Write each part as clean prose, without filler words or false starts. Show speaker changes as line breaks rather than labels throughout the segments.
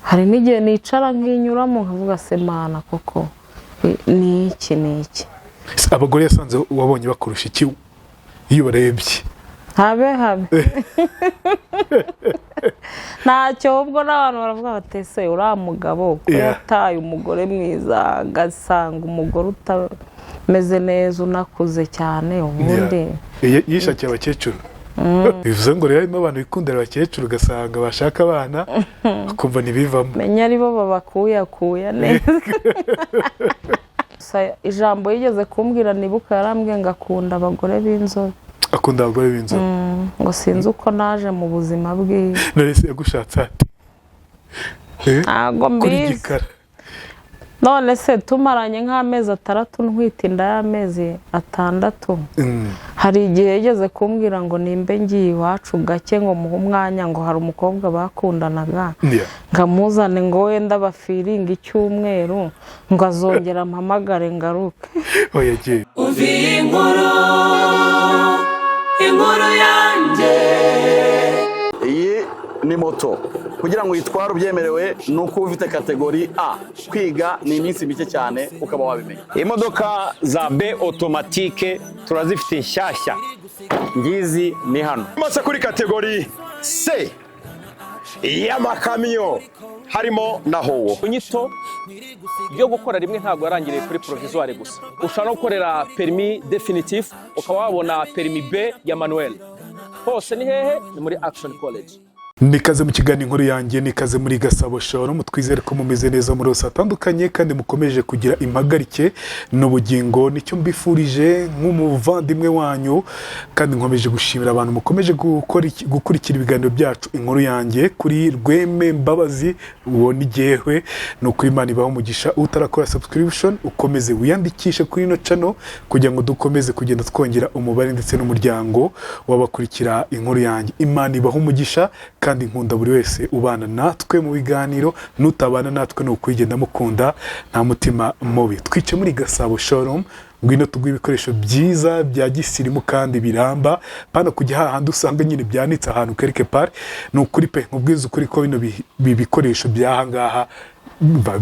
Hari n'igihe nicara nkinyuramo nkavuga: "Se Mana, koko ni iki, ni iki?"
Ese abagore yasanze wabonye bakurusha iki iyo ubarebye?
Habe habe, ntacyo. Ubwo n'abantu baravuga bati: "Ese uriya mugabo ko yataye umugore mwiza, agasanga umugore utameze neza, unakuze cyane ubundi?"
Yishakiye abakecuru. Bivuze ngo rero harimo abantu bikundira abakecuru, ugasanga bashaka abana bakumva ntibivamo.
Menya aribo babakuyakuya neza. Gusa ijambo yigeze kumbwira nibuka, yarambwiye ngo akunda abagore b'inzobe.
Akunda abagore b'inzobe.
Ngo sinzi uko naje mu buzima bwiwe.
None se yagushatse ate?
Ntabwo
Kuri
mbizi.
gikara.
None se tumaranye nk'amezi 6, ntwite inda y'amezi 6. Hari igihe yigeze kumbwira ngo nimbe ngiye iwacu gake, ngo muhe umwanya, ngo hari umukobwa bakundanaga, ngo amuzane, ngo wenda bafiringe icyumweru, ngo azongera ampamagare ngaruke.
Oya, yagiye.
Umva iyi nkuru, inkuru yanjye.
Iyi ni moto, kugira ngo uyitware ubyemerewe ni uko uba ufite catégorie A. Kwiga ni iminsi mike cyane ukaba wabimenya.
Imodoka za B automatique turazifite nshyashya, ngizi ni hano.
Maze kuri catégorie C y'amakamyo harimo na HOWO.
Inyito yo gukora rimwe ntabwo yarangiriye kuri provisoire gusa. Ushobora no gukorera permis définitif, ukaba wabona permis B ya manuel. Hose ni hehe? Ni muri Action College.
Nikaze mu kiganiro Inkuru Yanjye, nikaze muri Gasabo Showroom. Twizere ko mumeze neza muri hose hatandukanye kandi mukomeje kugira impagarike n'ubugingo. Nicyo mbifurije nk'umuvandimwe wanyu, kandi nkomeje gushimira abantu mukomeje gukurikira ibiganiro byacu Inkuru Yanjye kuri Rweme Mbabazi. Uwo ni jyewe. Ni ukuri, Imana ibaho umugisha. Utarakora subscription, ukomeze wiyandikishe kuri ino channel kugira ngo dukomeze kugenda twongera umubare ndetse n'umuryango w'abakurikira Inkuru Yanjye. Imana ibaho umugisha, kandi nkunda buri wese ubana natwe mu biganiro. N'utabana natwe ni ukwigenda mukunda, nta mutima mubi. Twice muri Gasabo Showroom, ngwino tuguhe ibikoresho byiza bya gisirimu kandi biramba, pana kujya hahandi usanga nyine byanitse ahantu quelque part. Ni ukuri pe, nkubwiza ukuri ko bino bikoresho by'aha ngaha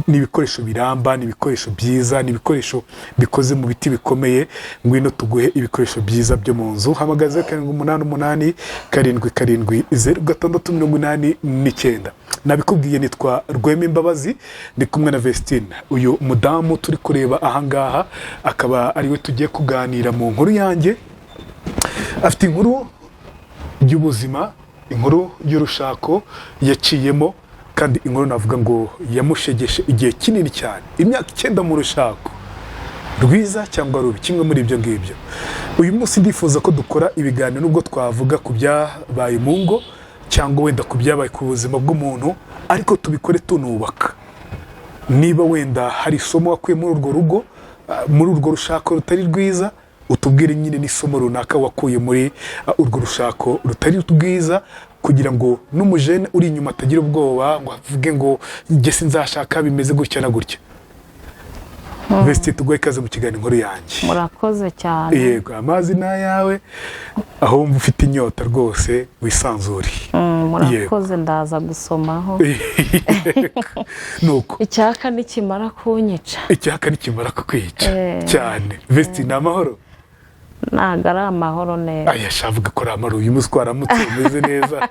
ni ibikoresho biramba, ni ibikoresho byiza, ni ibikoresho bikoze mu biti bikomeye. Ngwino tuguhe ibikoresho byiza byo mu nzu. Hamagaze 788770689. Nabikubwiye, nitwa Rwema Imbabazi, ndi kumwe na Vestine. Uyu mudamu turi kureba ahangaha akaba ariwe tugiye kuganira mu nkuru yanjye. Afite inkuru y'ubuzima, inkuru y'urushako yaciyemo, kandi inkuru navuga ngo yamushegeshe igihe kinini cyane, imyaka 9 mu rushako rwiza cyangwa rubi, kimwe muri ibyo ngibyo. Uyu munsi ndifuza ko dukora ibiganiro, nubwo twavuga ku byabaye mu ngo cyangwa wenda ku byabaye ku buzima bw'umuntu, ariko tubikore tunubaka. Niba wenda hari isomo wakuye muri urwo rugo, muri urwo rushako rutari rwiza, utubwire nyine n'isomo runaka wakuye muri urwo rushako rutari rwiza, kugira ngo n'umujene uri inyuma atagira ubwoba ngo avuge ngo njye sinzashaka, bimeze gutya na gutya. Vesti, tuguhe ikaze mu kiganiro Inkuru Yanjye.
Murakoze cyane.
Yego, amazi ni ayawe, aho wumva ufite inyota rwose wisanzure.
Murakoze, ndaza gusomaho.
Nuko
icyaka nikimara kunyica.
Icyaka nikimara kukwica. Cyane. Vesti, ni amahoro?
Ntabwo ari amahoro neza.
Aya shavuga ko ari amahoro. Uyu munsi twaramutse umeze neza.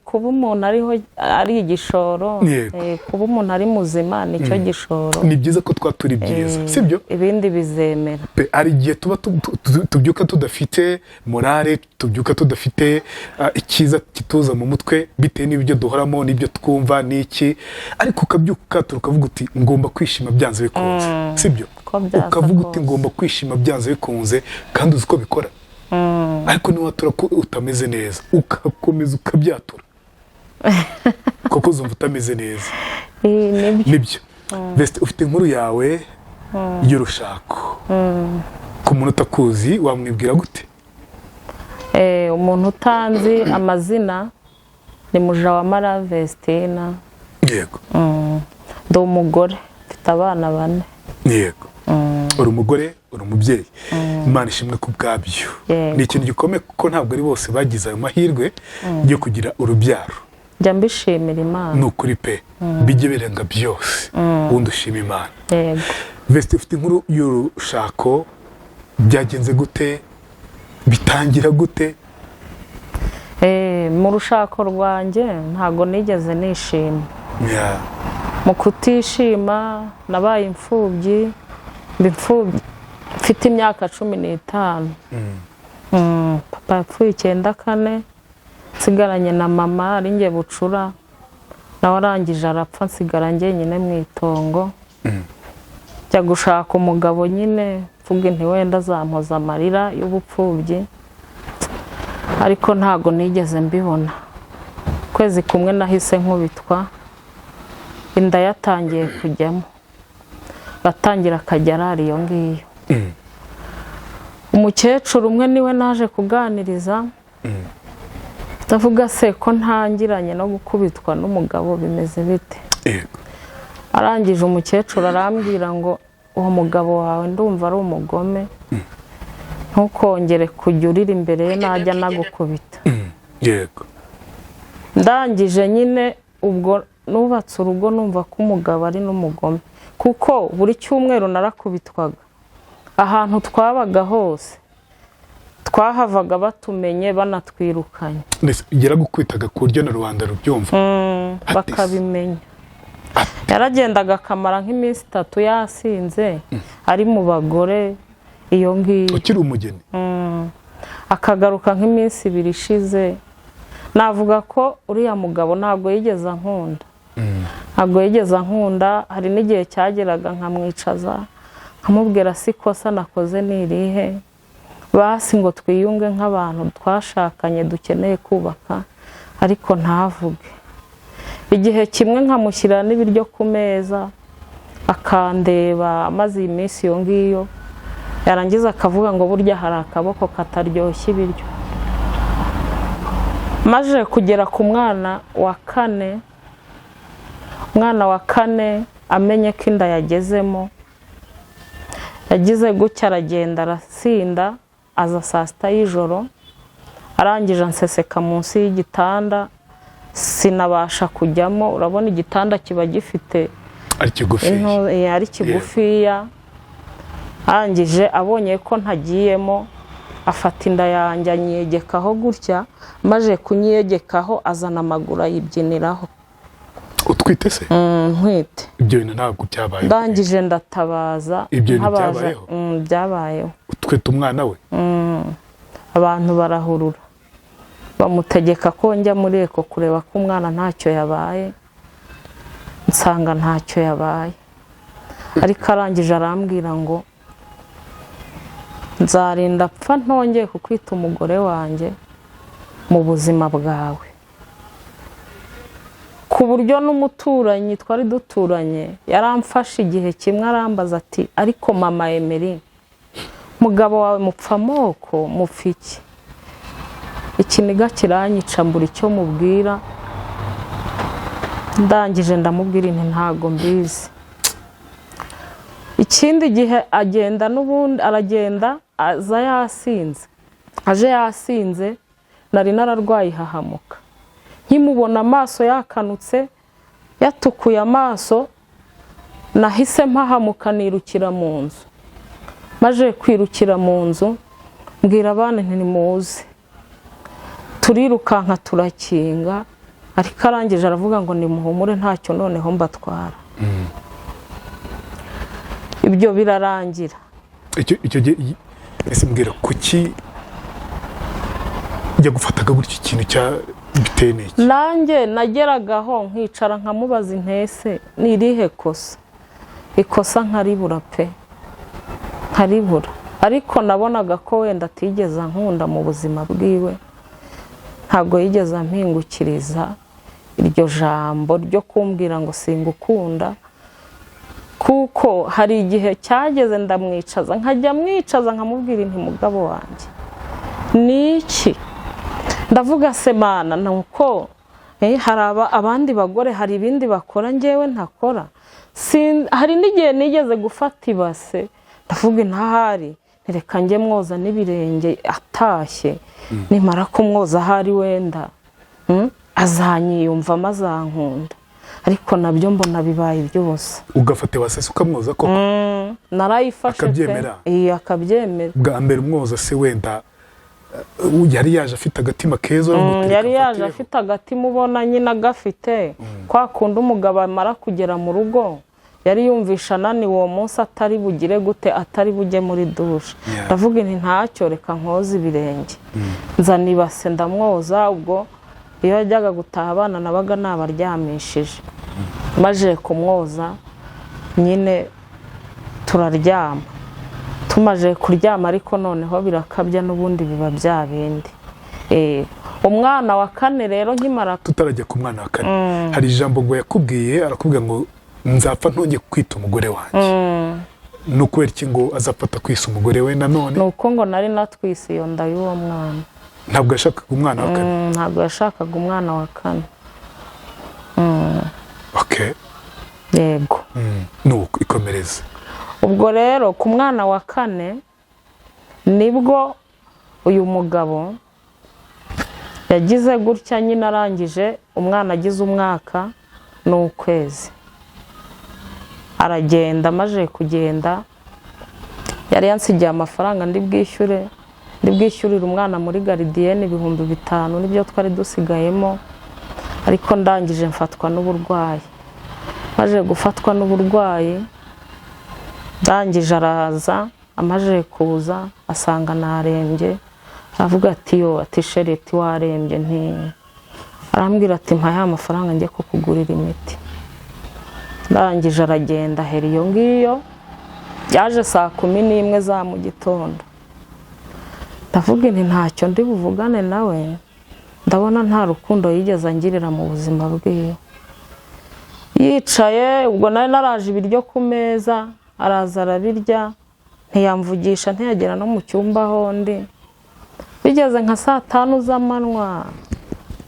Kuba umuntu ariho ari igishoro. Kuba umuntu ari muzima nicyo gishoro.
Ni byiza ko twatura ibyiza, sibyo?
Ibindi bizemera.
Pe, hari igihe tuba tubyuka tudafite morale, tubyuka tudafite icyiza kituza mu mutwe bitewe n'ibyo duhoramo n'ibyo twumva n'iki, ariko ukabyuka ukatura, ukavuga uti: "Ngomba kwishima byanze bikunze", sibyo?
Uko byasa
Ukavuga uti:
kose.
"Ngomba kwishima byanze bikunze", kandi uzi ko bikora. Ariko niwatura ko utameze neza, ugakomeza ukabyatura, kuko uzumva utameze neza.
Nibyo.
Nibyo. Vesti, ufite inkuru yawe y'urushako. Ku muntu utakuzi wamwibwira gute?
Umuntu utanzi, amazina ni Mujawamara Vestina. Ndi umugore, mfite abana bane.
Yego, uri umugore, uri umubyeyi, Imana ishimwe ku bwabyo.
Yego.
Ni ikintu gikomeye kuko ntabwo ari bose bagize ayo mahirwe yo kugira urubyaro.
Njya mbishimira Imana.
Ni ukuri pe, bijye birenga byose, ubundi ushima Imana.
Yego.
Vestine, ufite inkuru y'urushako, byagenze gute, bitangira gute?
Mu rushako rwanjye ntabwo nigeze nishima. Mu kutishima nabaye imfubyi, mba imfubyi mfite imyaka 15. Papa yapfuye 94, nsigaranye na mama ari njye bucura, nawe arangije arapfa, nsigara njyenyine mu itongo. Njya gushaka umugabo nyine mvuga nti wenda azampoza amarira y'ubupfubyi, ariko ntago nigeze mbibona. Ukwezi kumwe nahise nkubitwa, inda yatangiye kujyamo, batangira akajya arara iyo ngiyo. Umukecuru umwe niwe naje kuganiriza, ndavuga se ko ntangiranye no gukubitwa n'umugabo bimeze bite? Arangije umukecuru arambwira ngo uwo mugabo wawe ndumva ari umugome, ntukongere kujya urira imbere ye najya nagukubita.
Yego.
Ndangije nyine ubwo nubatse urugo numva ko umugabo ari n'umugome, kuko buri cyumweru narakubitwaga. Ahantu twabaga hose twahavaga batumenye banatwirukanye.
Yaragukwitaga ku buryo na rubanda rubyumva,
bakabimenya. Yaragendaga akamara nk'iminsi 3 yasinze ari mu bagore iyo ngiyo.
Ukiri umugeni?
Akagaruka nk'iminsi 2 ishize. Navuga ko uriya mugabo ntabwo yigeze ankunda. Ntabwo yigeze ankunda. Hari n'igihe cyageraga nkamwicaza nkamubwira si ikosa nakoze ni irihe, basi ngo twiyunge nk'abantu twashakanye dukeneye kubaka, ariko ntavuge. Igihe kimwe nkamushyira n'ibiryo ku meza akandeba amaze iyi minsi iyo ngiyo, yarangiza akavuga ngo burya hari akaboko kataryoshya ibiryo. Maze kugera ku mwana wa kane, umwana wa kane amenye ko inda yagezemo, yagize gutya aragenda arasinda, aza saa 6 y'ijoro, arangije anseseka munsi y'igitanda, sinabasha kujyamo. Urabona igitanda kiba gifite
ari
kigufiya. Arangije abonye ko ntagiyemo, afata inda yanjye anyegekaho gutya, maze kunyegekaho azana amaguru ayibyiniraho.
Utwite se?
Ntwite.
Ibyo bintu ntabwo byabayeho.
Ndangije ndatabaza.
Ibyo bintu byabayeho?
Byabayeho.
Utwite umwana we?
Abantu barahurura, bamutegeka ko njya muri eko kureba ko umwana ntacyo yabaye, nsanga ntacyo yabaye. Ariko arangije arambwira ngo nzarinda pfa ntongeye kukwita umugore wanjye mu buzima bwawe. Ku buryo n'umuturanyi twari duturanye yaramfashe igihe kimwe arambaza ati ariko mama Emery, mugabo wawe mupfa amoko mupfa iki? Ikiniga kiranyica mbura icyo mubwira. Ndangije ndamubwira nti ntago mbizi. Ikindi gihe agenda n'ubundi aragenda aza yasinze, aje yasinze, nari nararwaye ihahamuka. Nkimubona amaso yakanutse yatukuye amaso, nahise mpahamuka nirukira mu nzu. Maje kwirukira mu nzu mbwira abana nti nimuze, turirukanka turakinga, ariko arangije aravuga ngo nimuhumure ntacyo noneho mbatwara. Ibyo birarangira.
Icyo gihe ese mbwira kuki yagufataga gutyo, ikintu cya biteye n'iki?
Nanjye nageragaho nkicara nkamubaza intese ni irihe kosa, ikosa nkaribura pe, nkaribura. Ariko nabonaga ko wenda atigeze ankunda mu buzima bwiwe, ntabwo yigeze ampingukiriza iryo jambo ryo kumbwira ngo singukunda, kuko hari igihe cyageze ndamwicaza, nkajya mwicaza nkamubwira nti mugabo wanjye ni iki? Ndavuga se mana nuko hari abandi bagore hari ibindi bakora njyewe ntakora. Hari n'igihe nigeze gufata ibase ndavuga intahari ntireka njye mwoza n'ibirenge atashye, nimara kumwoza ahari wenda Azanyiyumvamo, azankunda, ariko nabyo mbona bibaye iby'ubusa.
Ugafata wasese ukamwoza koko?
Narayifashe pe.
Akabyemera?
Iya, akabyemera.
Bwa mbere umwoza se wenda yari yaje afite agatima keza? Uramutera
Yari yaje
ugafatireho?
afite agatima, ubona nyine agafite kwa kundi umugabo amara kugera mu rugo. Yari yumvisha ananiwe uwo munsi, atari bugire gute, atari bujye muri dushe. Ndavuga nti ntacyo, reka nkoze ibirenge. Nzana ibase ndamwoza. Ubwo iyo yajyaga gutaha, abana nabaga nabaryamishije. Maze kumwoza nyine turaryama. Tumaze kuryama ariko noneho birakabya, n'ubundi biba bya bindi. Umwana wa kane rero nkimara
Tutarajya ku mwana wa kane, hari ijambo ngo yakubwiye, arakubwira ngo nzapfa ntongeye kwita umugore wanjye. Ni ukubera iki ngo azapfa kwisa umugore we nanone?
Ni uko ngo nari natwise iyo nda y'uwo mwana.
Ntabwo yashakaga umwana wa kane?
Ntabwo yashakaga umwana wa kane.
Okay.
Yego.
Nuko ikomereze.
Ubwo rero ku mwana wa kane nibwo uyu mugabo yagize gutya nyine, arangije umwana agize umwaka n'ukwezi aragenda. Amaze kugenda yari yansigiye amafaranga ndi bwishyurire umwana muri gardienne, 5000 nibyo twari dusigayemo. Ariko ndangije mfatwa n'uburwayi. Maze gufatwa n'uburwayi, ndangije araza. Amaze kuza asanga narembye, aravuga ati yo, ati chérie, ati warembye. Nti arambwira ati mpa ya mafaranga njye kukugurira imiti. Ndangije aragenda, ahera iyo ngiyo. Yaje saa 11 za mu gitondo. Ndavuga nti ntacyo ndi buvugane nawe, ndabona nta rukundo yigeze angirira mu buzima bwiwe. Yicaye, ubwo nari naraje ibiryo ku meza, araza arabirya, ntiyamvugisha, ntiyagera no mu cyumba aho ndi. Bigeze nka saa 5 z'amanywa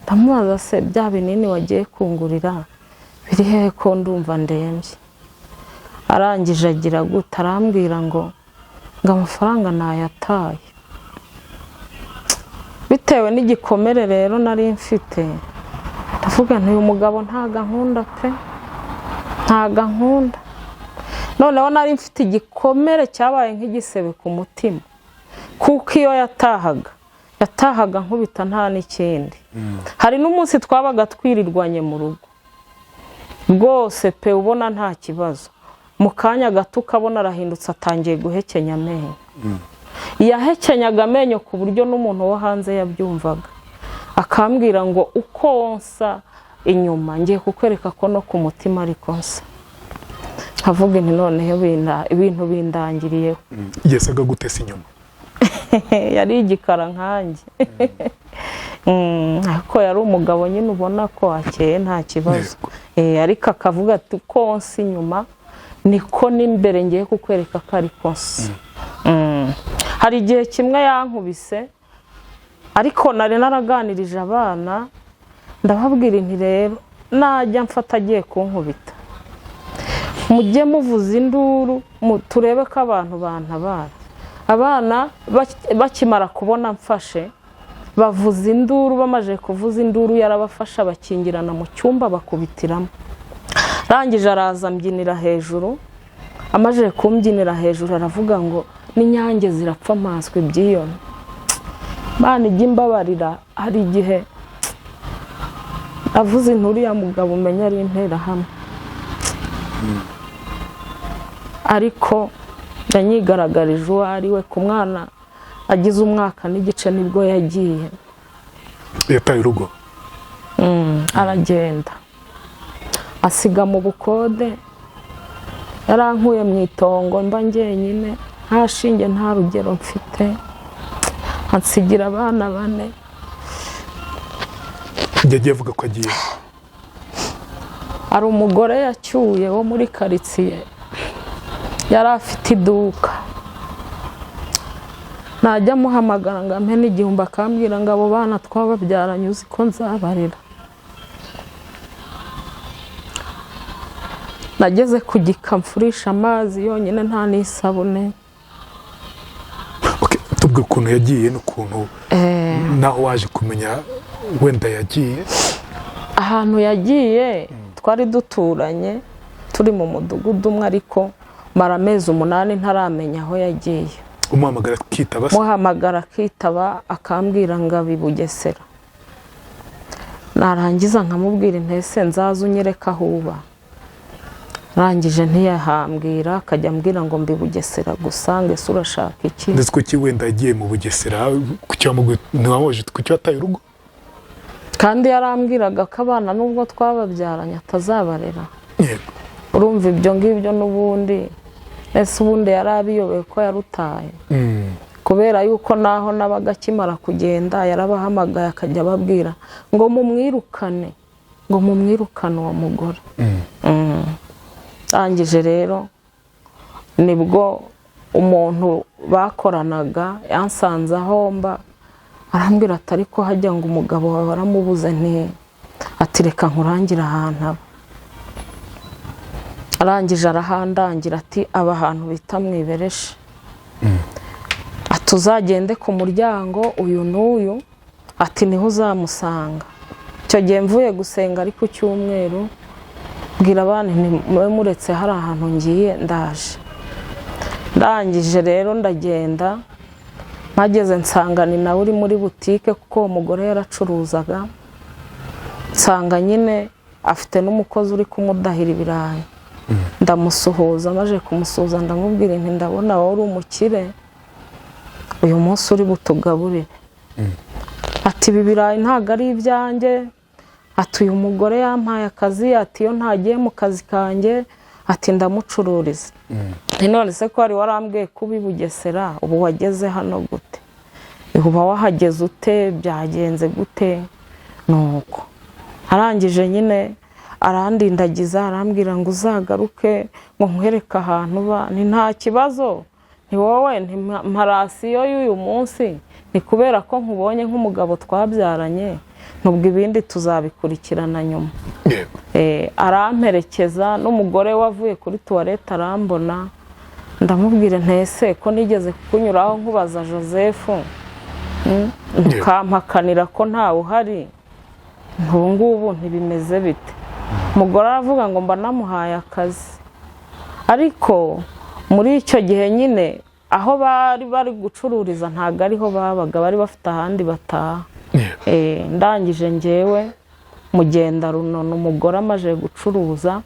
ndamubaza: se bya binini wagiye kungurira biri hehe, ko ndumva ndembye? Arangije agira gute, arambwira ngo amafaranga nayataye. Bitewe n'igikomere rero nari mfite, ndavuga nti uyu mugabo ntago ankunda pe, ntago ankunda. Noneho nari mfite igikomere cyabaye nk'igisebe ku mutima, kuko iyo yatahaga, yatahaga nkubita, nta n'ikindi. Hari n'umunsi twabaga twirirwanye mu rugo rwose pe, ubona nta kibazo, mu kanya gato ukabona arahindutse, atangiye guhekenya amenyo. Yahekenyaga amenyo ku buryo n'umuntu wo hanze yabyumvaga. Akambwira ngo uko nsa inyuma, ngiye kukwereka ko no ku mutima ariko nsa. Nkavuga nti noneho ibintu bindangiriyeho.
Yasaga gute se inyuma?
Yari igikara nkanjye, ariko yari umugabo nyine ubona ko akeye, nta kibazo. Ariko akavuga ati uko nsa inyuma niko n'imbere ngiye kukwereka ko ariko nsa. Hari igihe kimwe yankubise, ariko nari naraganirije abana, ndababwira nti rero najya mfata agiye kunkubita, mujye muvuza induru, turebe ko abantu bantabara. Abana bakimara kubona mfashe bavuza induru. Bamaze kuvuza induru yarabafasha, bakingirana mu cyumba, bakubitiramo. Arangije araza ambyinira hejuru. Amaze kumbyinira hejuru aravuga ngo n'inyange zirapfa mpanswe ibyiyoni. Imana ijya imbabarira, hari igihe avuze inturiya mugabo umenya ari interahamwe, ariko yanyigaragarije uwo ari we ku mwana agize umwaka n'igice nibwo yagiye.
Yataye urugo?
Aragenda asiga mu bukode. Yarankuye mu itongo, mba njyenyine, nta shinge nta rugero mfite, ansigira abana bane.
Yagiye avuga ko agiye?
Hari umugore yacyuye wo muri karitsiye, yari afite iduka. Najya amuhamagara ngo ampe n'igihumbi, akambwira ngo abo bana twababyaranye uzi ko nzabarera? Nageze ku gika mfurisha amazi yonyine, nta n'isabune.
Okay, tubwire ukuntu yagiye n'ukuntu naho waje kumenya wenda yagiye.
Ahantu yagiye twari duturanye, turi mu mudugudu umwe, ariko mara amezi 8 ntaramenya aho yagiye.
Umuhamagara akitaba se?
Muhamagara akitaba, akambwira ngo abi Bugesera. Narangiza nkamubwira intese nzaza unyereka aho uba. Arangije ntiyahambwira, akajya ambwira ngo mbi Bugesera gusa, ngo ese urashaka iki?
Ndetse kuki wenda yagiye mu Bugesera, kuki ntiwamubajije kuki wataye urugo?
Kandi yarambwiraga ko abana nubwo twababyaranye atazabarera.
Yego.
Urumva ibyo ngibyo n'ubundi ese ubundi yari abiyobeye ko yarutaye, kubera yuko naho nabaga akimara kugenda yarabahamagaye akajya ababwira ngo mumwirukane, ngo mumwirukane uwo mugore. Arangije rero nibwo umuntu bakoranaga yansanze aho mba, arambwira ati ariko hajya ngo umugabo wawe waramubuze, nti ati reka nkurangire ahantu aba. Arangije arahandangira ati aba ahantu bita Mwibereshe, ati uzagende ku muryango uyu n'uyu, ati niho uzamusanga. Icyo gihe mvuye gusenga ari ku cyumweru, mbwira abana nti mube muretse hari ahantu ngiye ndaje. Ndangije rero ndagenda, mpageze nsanga ni nawe uri muri butike, kuko uwo mugore yaracuruzaga. Nsanga nyine afite n'umukozi uri kumudahira ibirayi. Ndamusuhuza, maje kumusuhuza ndamubwira nti ndabona wowe uri umukire, uyu munsi uri butugaburire. Ati ibi birayi ntabwo ari ibyanjye, ati uyu mugore yampaye akazi, ati iyo ntagiye mu kazi kanjye, ati ndamucururiza. None se ko wari warambwiye ko ubi Bugesera, ubu wageze hano gute? Uba wahageze ute? Byagenze gute? Nuko arangije nyine arandindagiza, arambwira ngo uzagaruke ngo nkwereke ahantu uba. Ni nta kibazo, ni wowe mparasiyo y'uyu munsi, ni kubera ko nkubonye nk'umugabo twabyaranye, nubwo ibindi tuzabikurikirana nyuma. Aramperekeza n'umugore wavuye kuri tuwarete arambona, ndamubwira ntese ko nigeze kukunyuraho nkubaza Joseph, ntukampakanira ko ntawe uhari, ngubu ntibimeze bite? Umugore aravuga ngo mba namuhaye akazi. Ariko muri icyo gihe nyine aho bari bari gucururiza ntabwo ariho babaga, bari bafite ahandi bataha. Ndangije ngewe mugenda runono, umugore amaze gucuruza,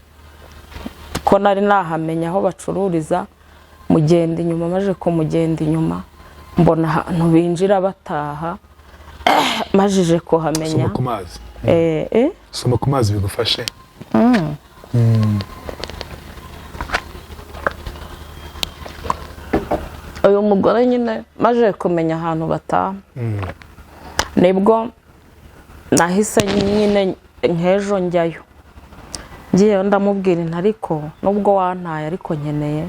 ko nari nahamenya aho bacururiza, mugenda inyuma, maje kumugenda inyuma mbona ahantu binjira bataha, majije kuhamenya.
Soma ku mazi. Soma ku mazi bigufashe.
Uyu mugore nyine maje kumenya ahantu bataha, nibwo nahise nyine nk'ejo njyayo, ngiyeyo ndamubwira nti ariko nubwo wantaye ariko nkeneye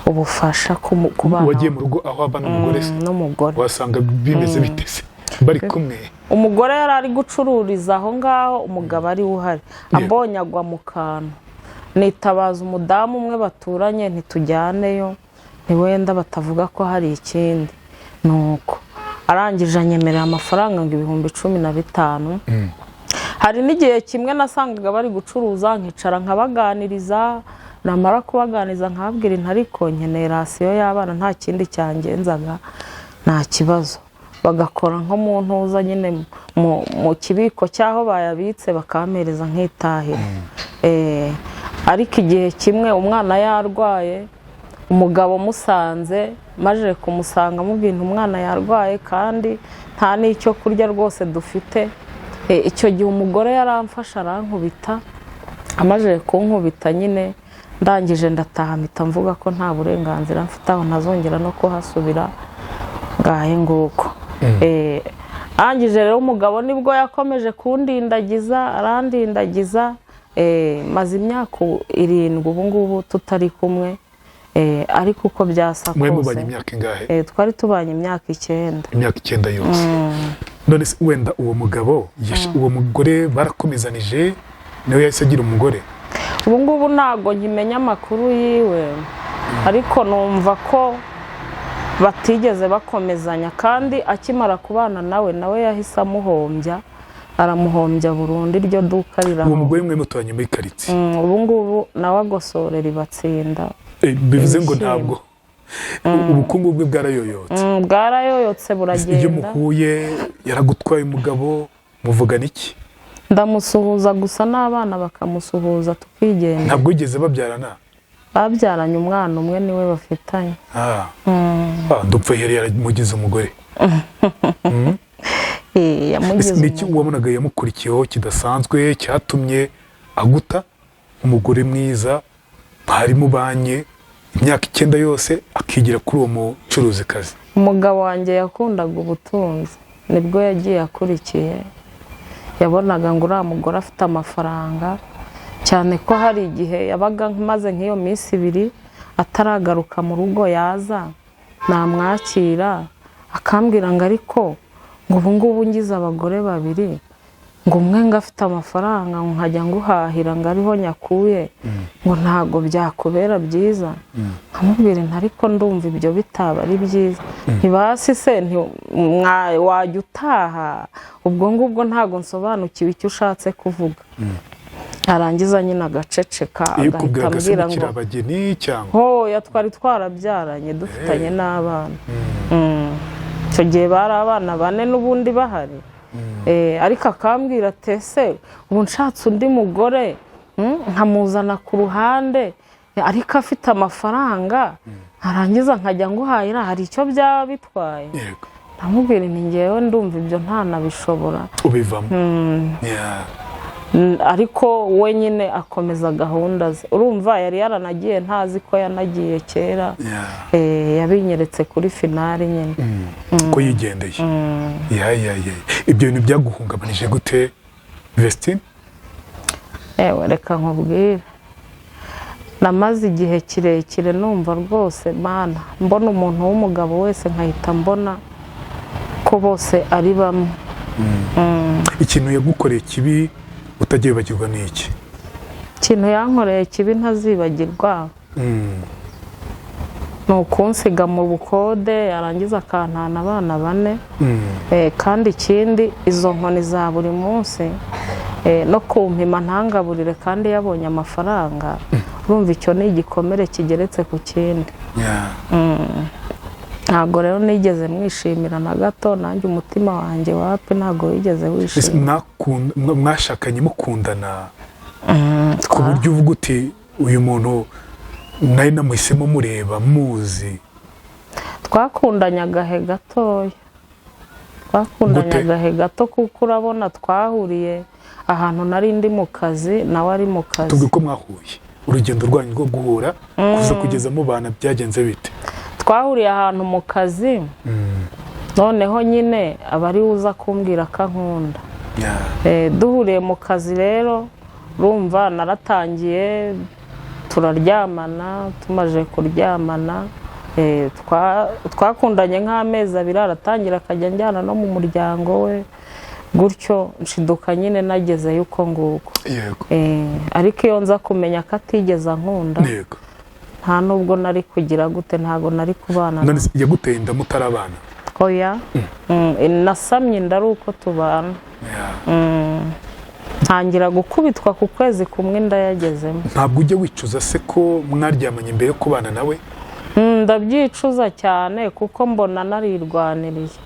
ubufasha ku bana.
Wagiye mu rugo aho abana n'umugore se?
N'umugore.
Wasanga bimeze bitese bari kumwe?
Umugore yari ari gucururiza aho ngaho, umugabo ari uhari, ambonye agwa mu kantu. Nitabaza umudamu umwe baturanye ntitujyaneyo, ntiwenda batavuga ko hari ikindi. Nuko arangije anyemerera amafaranga ngo 15,000. Hari n'igihe kimwe nasangaga bari gucuruza, nkicara nkabaganiriza, namara kubaganiriza nkababwira nti ariko nkeneye rasiyo y'abana, nta kindi cyangenzaga, nta kibazo. Bagakora nko mu ntuza nyine mu kibiko cy'aho bayabitse bakampereza nkitahira. Ariko igihe kimwe umwana yarwaye, umugabo musanze, maje kumusanga mubwira umwana yarwaye kandi nta n'icyo kurya rwose dufite. Icyo gihe umugore yaramfasha arankubita, amaze kunkubita nyine ndangije ndataha, mpita mvuga ko nta burenganzira mfite aho, ntazongera no kuhasubira, ngahe nguko. Arangije rero umugabo nibwo yakomeje kundindagiza, arandindagiza, maze imyaka 7 ubu ngubu tutari kumwe. Ariko uko byasa
Mwe
kose
mubanye imyaka ingahe?
Twari tubanye imyaka 9.
Imyaka 9 yose. None se wenda uwo mugabo uwo mugore barakomezanije, niwe yahise agira umugore?
Ubu ngubu ntago nkimenya amakuru yiwe, ariko numva ko batigeze bakomezanya, kandi akimara kubana nawe nawe yahise amuhombya, Aramuhombya burundu, iryo duka
Uwo
rirahomba.
mugore mwe muturanye muri karitsiye?
Ubu ngubu nawe agosorera ibatsinda.
Bivuze ngo
Ibishyimbo.
ntabwo ubukungu bwe bwarayoyotse?
Bwarayoyotse
Iyo
buragenda.
muhuye, yaragutwaye umugabo, muvugana iki?
Ndamusuhuza gusa n'abana bakamusuhuza, tukigenda.
Ntabwo wigeze babyarana?
Babyaranye umwana umwe, niwe bafitanye.
Ah. Ah, ndumva yari yaramugize umugore.
Yamugize
Ese ni iki
umugore.
wabonaga yamukurikiyeho kidasanzwe cyatumye aguta, umugore mwiza mwari mubanye imyaka 9 yose, akigira kuri uwo mucuruzikazi?
Umugabo wanjye yakundaga ubutunzi, nibwo yagiye akurikiye. Yabonaga ngo uriya mugore afite amafaranga, cyane ko hari igihe yabaga maze nk'iyo minsi 2 ataragaruka mu rugo, yaza namwakira akambwira ngo ariko ngo ubu ngubu ngize abagore babiri, ngo umwe ngo afite amafaranga, ngo nkajya nguhahira ngo ariho nyakuye, ngo ntabwo byakubera byiza? Nkamubwira nti ariko ndumva ibyo bitaba ari byiza, ntibasi se wajya utaha ubwo ngubwo, ntabwo nsobanukiwe icyo ushatse kuvuga. Arangiza nyine agaceceka.
Iyo
Agahita
kubwiraga se
ambwira
mukiri
ngo
abageni cyangwa?
Hoya, twari twarabyaranye, dufitanye n'abana. Icyo gihe bari abana bane n'ubundi bahari. Ariko akambwira ati ese ubu nshatse undi mugore, nkamuzana ku ruhande, ariko afite amafaranga, nkarangiza nkajya nguhahira, hari icyo byaba bitwaye? Ndamubwira nti ngewe ndumva ibyo ntanabishobora.
Ubivamo. Yeah.
Ariko we nyine akomeza gahunda ze. Urumva yari yaranagiye ntazi ko yanagiye kera. Yabinyeretse kuri finale nyine.
Ko yigendeye. Ya ya ya, ibyo bintu byaguhungabanije gute, Vestine?
Ewe, reka nkubwire, namaze igihe kirekire numva rwose Mana, mbona umuntu w'umugabo wese nkahita mbona ko bose ari bamwe.
Ikintu yagukoreye kibi utajya wibagirwa ni iki?
Ikintu yankoreye kibi ntazibagirwa ni ukunsiga mu bukode, yarangiza akantana abana bane. Kandi ikindi, izo nkoni za buri munsi, no kumpima ntangaburire kandi yabonye amafaranga. Urumva icyo ni igikomere kigeretse ku kindi. Ntabwo rero nigeze mwishimira na gato, nanjye umutima wanjye wapi, ntabwo wigeze
Ese
wishima.
Mwashakanye mukundana ku buryo uvuga uti uyu muntu nari namuhisemo mureba muzi?
Twakundanye agahe gatoya, twakundanye
Gute?
agahe gato, kuko urabona twahuriye ahantu nari ndi mu kazi, nawe ari mu kazi.
Tubwire ko mwahuye, urugendo rwanyu rwo guhura kuza kugeza mubana byagenze bite?
Twahuriye ahantu mu kazi, noneho nyine aba ari we uza kumbwira ko ankunda. Duhuriye mu kazi rero, urumva naratangiye turaryamana. Tumaze kuryamana, twakundanye nk'amezi 2, aratangira akajya anjyana no mu muryango we gutyo, nshiduka nyine nagezeyo uko nguko. Ariko iyo nza kumenya ko atigeze ankunda, nta nubwo nari kugira gute, ntabwo nari kubana
None
nawe.
se yaguteye inda mutarabana?
Oya. Nasamye inda ari uko tubana. Ntangira gukubitwa ku kwezi kumwe inda yagezemo.
Ntabwo ujya wicuza se ko mwaryamanye mbere yo kubana nawe?
Ndabyicuza cyane kuko mbona narirwaniriye.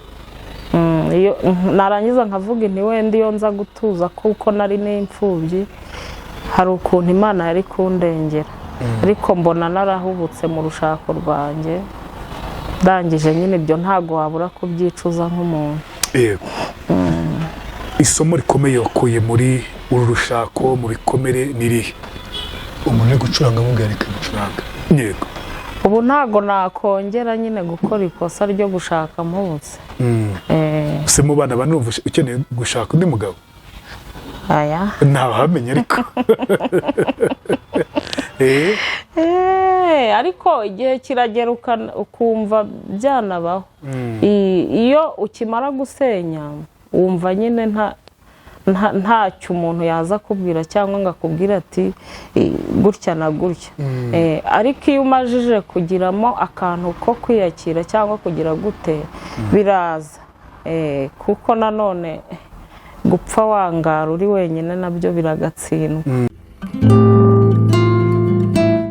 Iyo narangiza nkavuga nti wenda iyo nza gutuza kuko nari n'imfubyi, hari ukuntu Imana yari kundengera, ariko mbona narahubutse mu rushako rwanjye. Ndangije nyine ibyo ntabwo wabura kubyicuza nk'umuntu.
Yego. Isomo rikomeye wakuye muri uru rushako, mu bikomere, ni irihe?
Umuntu uri gucuranga amubwira reka gucuranga.
Ubu ntabwo nakongera nyine gukora ikosa ryo gushaka mpubutse.
Se mu bana bane urumva ukeneye gushaka undi mugabo?
Aya.
Ntawamenya ariko.
Ariko igihe kiragera ukumva byanabaho. Iyo ukimara gusenya wumva nyine ntacyo umuntu yaza kubwira cyangwa ngo akubwire ati gutya na gutya. Ariko iyo umajije kugiramo akantu ko kwiyakira cyangwa kugira gute, biraza. Kuko nanone Gupfa wangara uri wenyine nabyo biragatsindwa.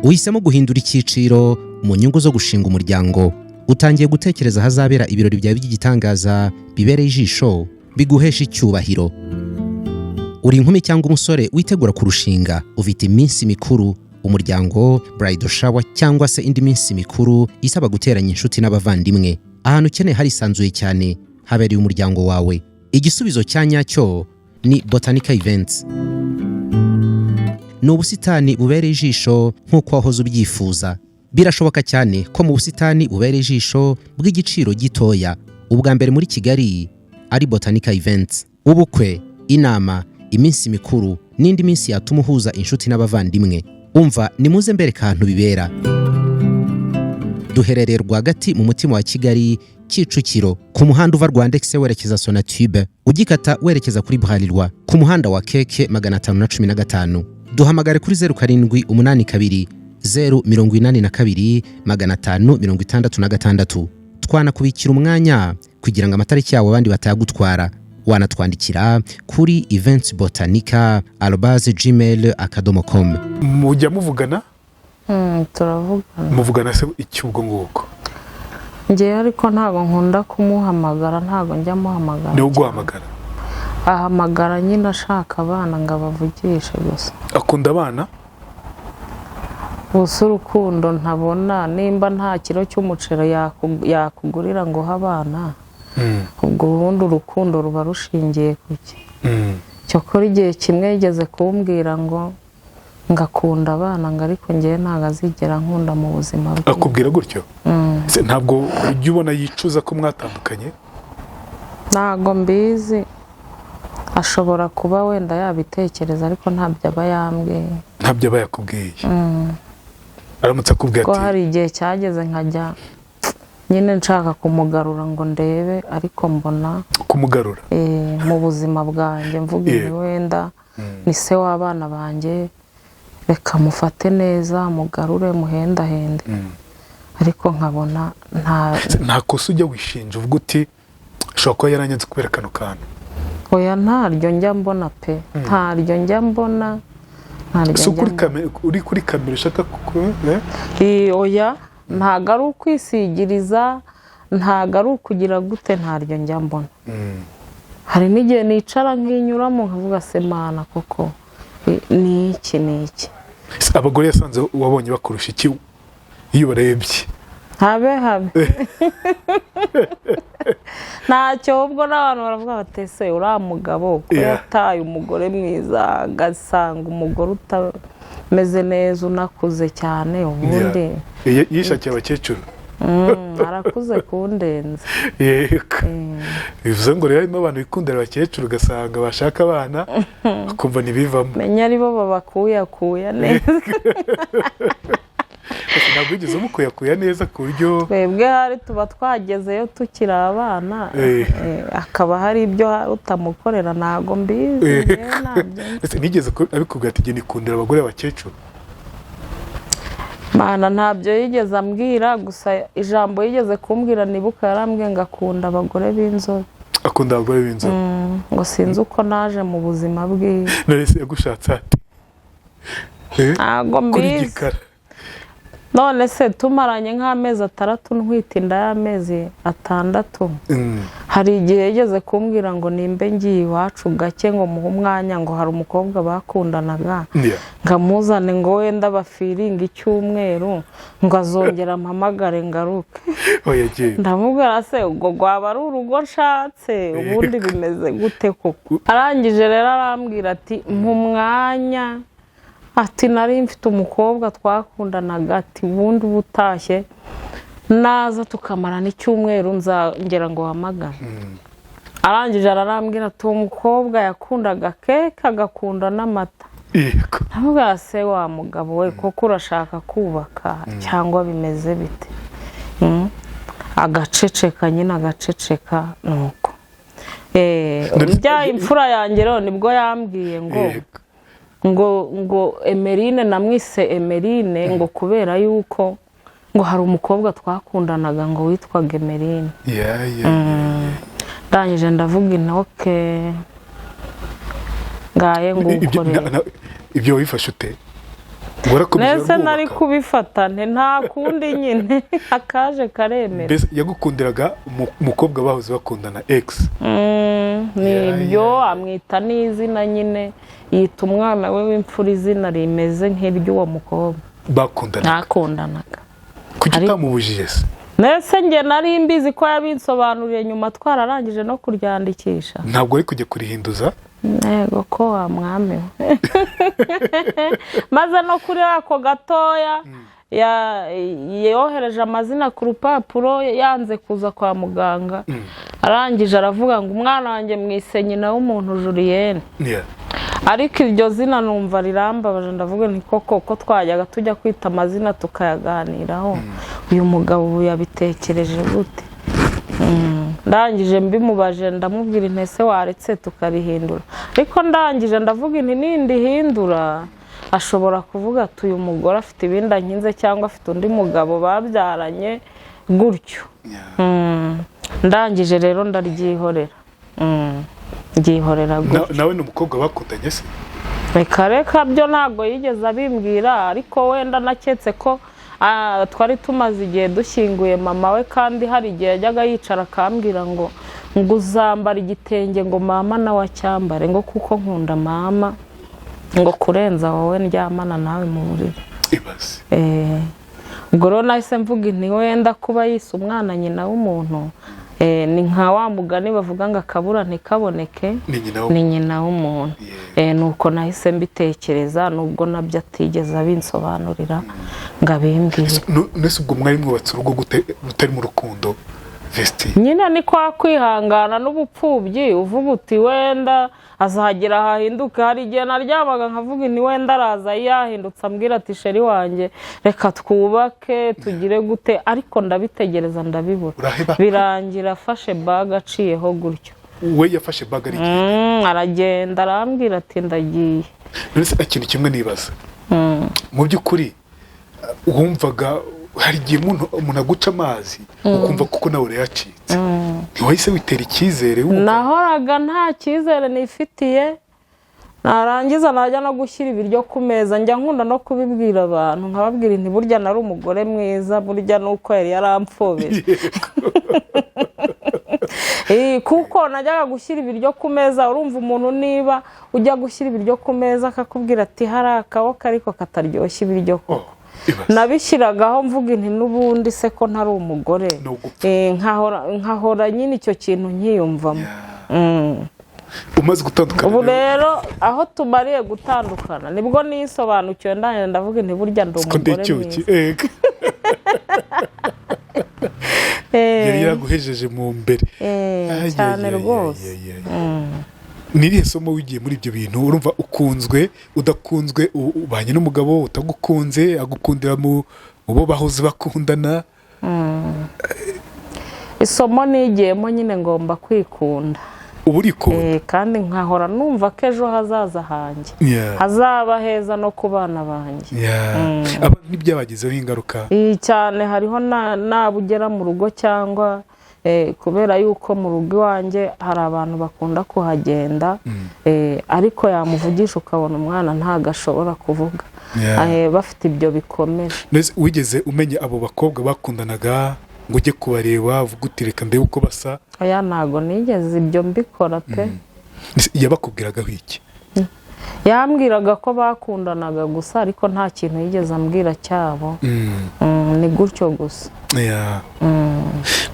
Uhisemo guhindura icyiciro mu nyungu zo gushinga umuryango. Utangiye gutekereza ahazabera ibirori byawe by'igitangaza, bibereye ijisho, biguhesha icyubahiro. Uri inkumi cyangwa umusore witegura kurushinga, ufite iminsi mikuru, umuryango, bridal shower cyangwa se indi minsi mikuru isaba guteranya inshuti n'abavandimwe. Ahantu ukeneye harisanzuye cyane, habereye umuryango wawe. Igisubizo cya nyacyo ni Botanica Events. Ni ubusitani bubereye ijisho nk'uko wahoze ubyifuza. Birashoboka cyane ko mu busitani bubereye ijisho bw'igiciro gitoya, ubwa mbere muri Kigali ari Botanica Events. Ubukwe, inama, iminsi mikuru n'indi minsi yatuma uhuza inshuti n'abavandimwe, umva, nimuze mbereka ahantu bibera. Duherereye rwagati mu mutima wa Kigali, Kicukiro, ku muhanda uva Rwandex werekeza Sonatube, ugikata werekeza kuri Bralirwa, ku muhanda wa KK 515. Duhamagare kuri 0782 082 566. Twanakubikira umwanya kugira ngo amatariki yawo abandi batayagutwara. Wanatwandikira kuri eventsbotanica@gmail.com.
Mujya muvugana?
Turavugana.
Muvugana se iki ubwo ngubwo?
Ngewe ariko ntabwo nkunda kumuhamagara, ntabwo njya muhamagara.
Niwe uguhamagara?
Ahamagara nyine ashaka abana ngo abavugishe gusa.
Akunda abana?
Gusa urukundo ntabona, nimba nta kiro cy'umuceri yakugurira ngo uhe abana, ubwo ubundi urukundo ruba rushingiye ku ki? Cyokora igihe kimwe yigeze kumbwira ngo ngakunda abana, ngo ariko ngewe ntabwo azigera nkunda mu buzima bwe.
Akubwira gutyo? Se ntabwo ujya ubona yicuza ko mwatandukanye?
Ntabwo mbizi, ashobora kuba wenda yabitekereza, ariko ntabyo aba yambwiye.
Ntabyo aba yakubwiye. Aramutse akubwiye
Ko
ati
hari igihe cyageze nkajya nyine nshaka kumugarura ngo ndebe, ariko mbona
Kumugarura?
Mu buzima bwanjye mvuga ibi, wenda ni se w'abana banjye, reka mufate neza, mugarure, muhendahende, ariko nkabona nta
Se nta kosa ujya wishinja uvuga uti ashobora kuba yaranyanze kubera kano kantu?
Oya, ntaryo njya mbona pe, ntaryo njya mbona, ntaryo
Si
njya
ukuri
mbona.
Kamera, uri kuri kamera ushaka eh?
Oya, ntabwo ari ukwisigiriza, ntabwo ari ukugira gute, ntaryo njya mbona. Hari n'igihe nicara nkinyuramo nkavuga: "Se Mana, koko ni iki, ni iki?"
Se abagore yasanze wabonye bakurusha iki iyo ubarebye?
Habe habe, ntacyo. Ubwo n'abantu baravuga bati: "Ese uriya mugabo ko yataye umugore mwiza agasanga umugore utameze neza, unakuze cyane ubundi?"
Yishakiye abakecuru.
Arakuze kundenza.
Yego, bivuze ngo rero harimo abantu bikundira abakecuru, ugasanga bashaka abana bakumva ntibivamo.
Menya aribo babakuyakuya neza.
Ese ntabwo wigeze umukuyakuya neza ku buryo
Twebwe hari tuba twagezeyo tukiri abana, akaba hari ibyo hari utamukorera. Ntabwo mbizi, njyewe ntabyo nzi.
Ese nigeze abikubwira ati: "Jye nikundira abagore b'abakecuru"?
Mana, ntabyo yigeze ambwira. Gusa ijambo yigeze kumbwira nibuka, yarambwiye ngo akunda abagore b'inzobe.
Akunda abagore b'inzobe?
Ngo sinzi uko naje mu buzima bwiwe.
None se yagushatse ate?
Ntabwo
Kuri
mbizi.
gikara.
None se tumaranye nk'amezi 6 ntwite inda y'amezi 6, hari igihe yigeze kumbwira ngo nimbe ngiye iwacu gake ngo muhe umwanya, ngo hari umukobwa bakundanaga, ngo amuzane, ngo wenda bafiringe icyumweru, ngo azongera ampamagare ngaruke.
Oya, yagiye.
Ndamubwira: "Se ubwo rwaba ari urugo nshatse? Ubundi bimeze gute koko?" Arangije rero arambwira ati: "Mu mwanya," ati, "nari mfite umukobwa twakundanaga," ati, "ubundi uba utashye naza tukamarana icyumweru nzongera ngo uhamagare." Arangije ararambwira ati uwo mukobwa yakundaga keke, agakunda n'amata. Ndavuga: "Se wa mugabo we, koko urashaka kubaka cyangwa bimeze bite?" Agaceceka nyine, agaceceka nuko. Bya imfura yanjye rero nibwo yambwiye ngo ngo Emerine, namwise Emerine ngo kubera yuko ngo hari umukobwa twakundanaga ngo witwaga Emerine.
Yeah.
Ndangije ndavuga intoke. Ngaye nguko
Ibyo
rero.
Ibyo wabifashe ute? Warakomeje
Nese nari
urwubaka?
kubifata nte? Nta kundi nyine, akaje karemera.
Mbese yagukundiraga umukobwa bahoze bakundana, ex?
Ni
Yeah,
ibyo.
yeah.
Amwita n'izina nyine, yita umwana we w'imfura izina rimeze nk'iry'uwo mukobwa
bakundana.
Ntakundanaga.
Kuki utamubujije se?
Nese njye nari mbizi ko yabinsobanuriye nyuma, twararangije no kuryandikisha?
Ntabwo wari kujya kurihinduza?
Ntego ko wa mwami we, maze no kuri ako gatoya yohereje amazina ku rupapuro, yanze kuza kwa muganga. Arangije aravuga ngo umwana wanjye mwise nyina w'umuntu Julienne. Ariko iryo zina numva rirambabaje, ndavuga nti koko ko twajyaga tujya kwita amazina tukayaganiraho, uyu mugabo ubu yabitekereje gute? Ndangije mbimubaje, ndamubwira nti ese waretse tukarihindura? Ariko ndangije ndavuga nti nindihindura ashobora kuvuga ati uyu mugore afite ibindi ankinze, cyangwa afite undi mugabo babyaranye gutyo. Ndangije rero ndaryihorera. Ryihorera gutyo.
Nawe ni umukobwa bakundanye se?
Reka reka, byo ntabwo yigeze abimbwira, ariko wenda naketse ko twari tumaze igihe dushyinguye mama we, kandi hari igihe yajyaga yicara akambwira ngo uzambara igitenge ngo mama nawe acyambare, ngo kuko nkunda mama ngo kurenza wowe ndyamana nawe mu buriri.
Ibaze!
Ubwo rero nahise mvuga nti wenda kuba yise umwana nyina w'umuntu, ni nka wa mugani bavuga ngo akabura ntikaboneke.
Ni nyina.
Ni nyina w'umuntu. Nuko nahise mbitekereza, nubwo nabyo atigeze abinsobanurira ngo abimbwire.
Nese ubwo mwari mwubatse urugo gute rutari mu rukundo, Vesti?
Nyine ni kwa kwihangana n'ubupfubyi, uvuga uti wenda azagera ahahinduke. Hari igihe naryamaga nkavuga nti wenda araza yahindutse, ambwira ati chéri wanjye, reka twubake, tugire gute, ariko ndabitegereza ndabibura.
Uraheba.
Birangira afashe bag aciyeho gutyo.
We yafashe bag ari
Aragenda, arambwira ati ndagiye.
None se ikintu kimwe nibaza mu by'ukuri, wumvaga hari igihe umuntu aguca amazi ukumva kuko nawe urayacitse, ntiwahise witera icyizere wumva?
Nahoraga nta cyizere nifitiye, narangiza najya no gushyira ibiryo ku meza, njya nkunda no kubibwira abantu, nkababwira nti burya nari umugore mwiza, burya nuko yari yarampfobeye. Kuko najyaga gushyira ibiryo ku meza, urumva umuntu niba ujya gushyira ibiryo ku meza akakubwira ati hari akaboko ariko kataryoshya ibiryo koko.
Oh, ibaze.
Nabishyiragaho mvuga nti n'ubundi se ko ntari umugore?
Ni ugupfa.
Nkahora nyine icyo kintu nkiyumvamo.
Umaze gutandukana
Ubu
rero?
Rero aho tumariye gutandukana nibwo nisobanukiwe, ndangije ndavuga nti burya ndi
Siko ndi
umugore
icyuki.
mwiza.
Ego. Yari yaraguhejeje mu mbere. Ay,
Cyane
ay, ay,
rwose.
ay, ay, ay. Ni irihe somo wigiye muri ibyo bintu? Urumva ukunzwe, udakunzwe, ubanye n'umugabo utagukunze, agukundira mu bo bahoze bakundana.
Isomo nigiyemo nyine, ngomba kwikunda.
Uba urikunda.
Kandi nkahora numva ko ejo hazaza hanjye hazaba heza no ku bana banjye.
Yeah. Abantu ntibyabagizeho ingaruka?
Iyi cyane, hariho naba ugera mu rugo cyangwa kubera yuko mu rugo iwanjye hari abantu bakunda kuhagenda, ariko yamuvugisha ukabona umwana ntabwo ashobora kuvuga. Bafite ibyo bikomere.
Mbese wigeze umenya abo bakobwa bakundanaga ngo ujye kubareba uvuge uti reka ndebe uko basa?
Oya, ntabwo nigeze ibyo mbikora pe.
Ese yabakubwiragaho iki?
Yambwiraga ko bakundanaga gusa, ariko nta kintu yigeze ambwira cyabo. Ni gutyo gusa.
Yeah.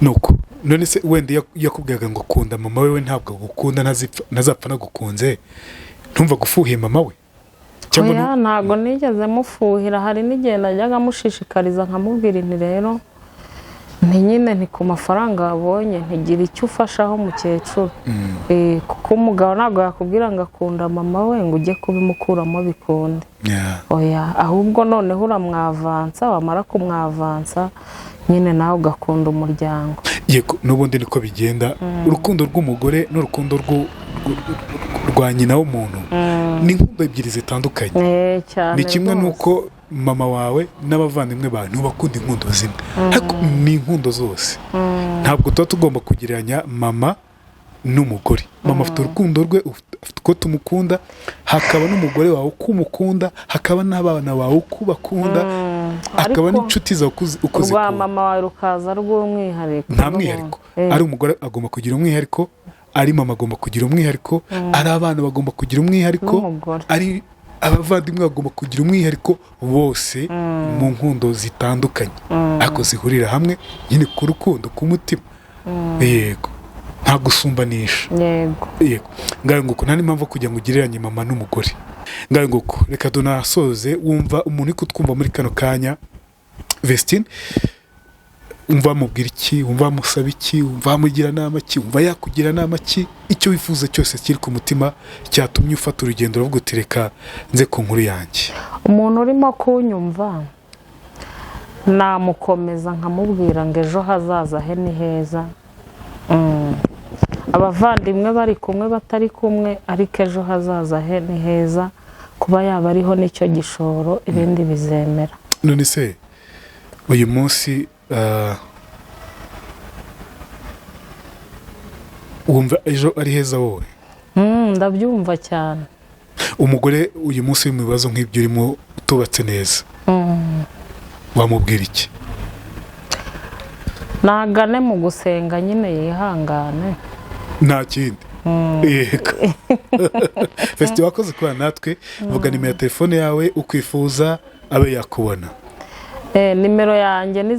Nuko none se wenda iyo yakubwiraga ngo kunda mama we, we ntabwo agukunda, ntazapfa nagukunze, ntumva gufuhiye mama we cyangwa?
Oya, ntabwo nigeze mufuhira. Hari n'igihe najyaga mushishikariza, nkamubwira nti rero nti nyine nti ku mafaranga wabonye ntigira icyo ufashaho mukecuru. Kuko umugabo ntabwo yakubwira ngo akunda mama we ngo ujye kubimukuramo bikunde. Oya, ahubwo noneho uramwavansa, wamara kumwavansa nyine nawe ugakunda umuryango.
Yego, n'ubundi niko bigenda. Urukundo rw'umugore n'urukundo rwa nyina w'umuntu ni inkundo ebyiri zitandukanye.
Cyane
Ni kimwe
rwose.
n'uko mama wawe n'abavandimwe bawe ntubakunda inkundo zimwe, ariko ni inkundo zose. Ntabwo tuba tugomba kugereranya mama N'umugore, mama afite urukundo rwe, afite uko tumukunda, hakaba n'umugore wawe uko umukunda, hakaba n'abana bawe uko ubakunda, hakaba
Ariko
n'inshuti zawe uko
urwa
zikunda.
mama wawe rukaza rw'umwihariko.
Nta mwihariko. Ari umugore agomba kugira umwihariko, ari mama agomba kugira umwihariko, ari abana bagomba kugira umwihariko,
N'umugore.
ari abavandimwe bagomba kugira umwihariko, bose mu nkundo zitandukanye ariko zihurira hamwe nyine ku rukundo, ku mutima. Yego, nta gusumbanisha. Yego, ngayo nguko, nta n'impamvu kugira ngo ugereranye mama n'umugore. Ngayo nguko, reka tunasoze. Wumva umuntu uri kutwumva muri kano kanya, Vestine, wumva wamubwira iki? Wumva wamusaba iki? Wumva wamugira nama ki? Wumva yakugira nama ki? Icyo wifuza cyose kiri ku mutima cyatumye ufata urugendo uravuga uti: "Reka nze ku nkuru yanjye."
Umuntu urimo kunyumva namukomeza nkamubwira ngo ejo hazaza he ni heza. Abavandimwe bari kumwe, batari kumwe, ariko ejo hazaza he ni heza. Kuba yaba ariho nicyo gishoro, ibindi bizemera.
None se uyu munsi wumva ejo ari heza wowe?
Ndabyumva cyane.
Umugore uyu munsi uri mu bibazo nk'ibyo urimo, utubatse neza, wamubwira iki?
Nagane mu gusenga nyine, yihangane.
Nta kindi. Yego, Vestine, wakoze kubana natwe. Vuga nimero ya telefone yawe, ukwifuza abe yakubona.
Nimero yanjye ni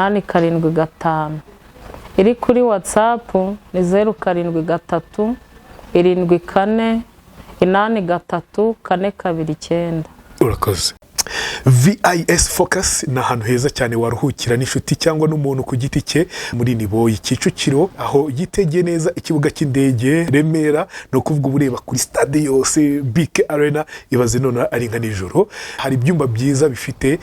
0785421875. Iri kuri WhatsApp ni 0737483429.
Urakoze. VIS Focus ni ahantu heza cyane waruhukira n'inshuti cyangwa n'umuntu ku giti cye, muri Niboyi, Kicukiro, aho yitegeye neza ikibuga cy'indege Remera. Ni ukuvuga uba ureba kuri stade yose, BK Arena. Ibaze none ari nka nijoro. Hari ibyumba byiza bifite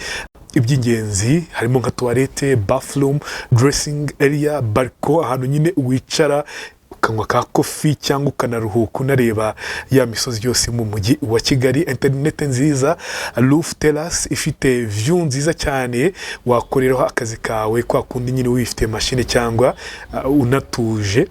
iby'ingenzi, harimo nka toilette, bathroom, dressing area, balcon, ahantu nyine wicara ukanywa ka coffee cyangwa ukanaruhuka unareba ya misozi yose mu mujyi wa Kigali. Interineti nziza, roof terrace ifite view nziza cyane, wakoreraho akazi kawe kwa kundi nyine wifite mashine cyangwa unatuje.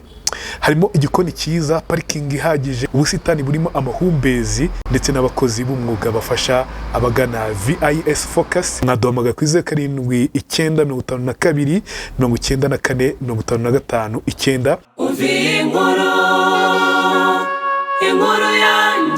Harimo igikoni cyiza, parikingi ihagije, ubusitani burimo amahumbezi ndetse n'abakozi b'umwuga bafasha abagana VIS Focus. Mwaduhamagara kuri 0795229455.
Umva iyi nkuru, inkuru yanjye.